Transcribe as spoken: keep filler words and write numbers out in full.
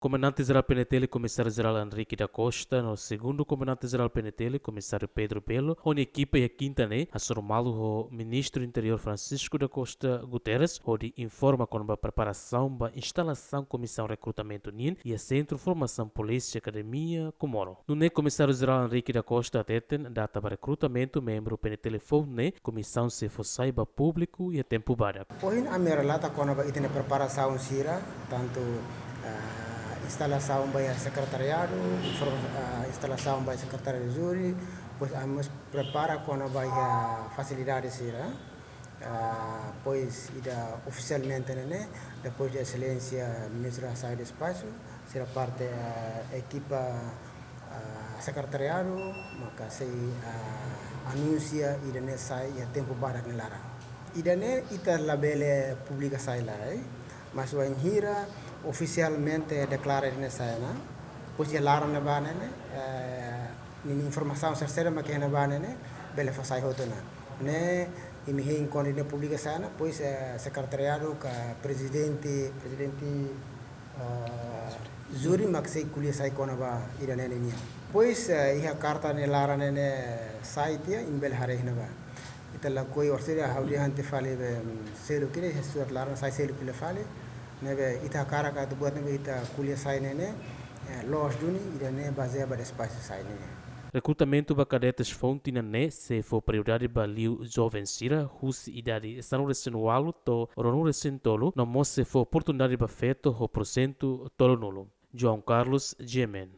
Komandante Jerál P N T L, Komisáriu Jerál Henrique da Costa, no Segundu Komandante Jerál P N T L, Komisáriu Pedro Belo, ho nia ekipa iha Kinta ne'e hasoru malu ho Ministru Interiór Francisco da Costa Guterres, hodi informa kona-ba preparasaun ba instalasaun Komisaun Rekrutamentu nian iha Sentru Formasaun Polísia Akademia Comoro. Nune'e Komisáriu Jerál Henrique da Costa hateten, data ba rekrutamentu membru P N T L foun ne'e, komisaun sei fó sai ba públiku iha tempu badak. Ohin ami relata kona-ba ita-nia preparasaun sira, tantu, ah, instalasaun ba iha sekretariadu, informa-, ah, instalasaun ba iha sekretariadu júri, depois ami mós prepara kona-ba iha fasilidade sira. Ah, depois ida ofisialmente ne'e, depois de Exelénsia Ministru hasai despaxu, sira parte, ah, ekipa, ah, sekretariadu, maka sei, ah, anunsia ida-ne'e sai iha tempu badak nia laran. Ida-ne'e ita labele publika sai lai, mas wainhira ofisialmente deklara ida-ne'e sai ona, depois iha laran ne'ebá ne'e, eh, ninia informasaun sira saida mak iha ne'ebá ne'e, bele fó sai hotu ona. Ne'e, imi hein kona-ba ida-ne'e publika sai ona, depois, eh, sekretariadu ka prezidente, prezidente, ah, júri mak sei ko'alia sai kona-ba ida-ne'e nian. Depois, eh, iha karta nia laran ne'e sai tiha, imi bele haree iha ne'ebá. Ita lakohi orsida ha'u dehan tiha fali be, mm, selu kira, iha surat laran sai selu kira fali. Ne'ebé ita hakarak atu buat ne'ebé ita ko'alia sai ne'e ne'e, eh, loos duni, ida-ne'e bazeia ba despaxu sai ne'e ne'e. Rekrutamentu ba kadetes foun tinan ne'e sei fó prioridade ba liu joven sira husi idade sanulu-resin-ualu to'o ruanulu-resin-tolu, no mós sei fó oportunidade ba feto ho porsentu tolunulu. João Carlos, G M N.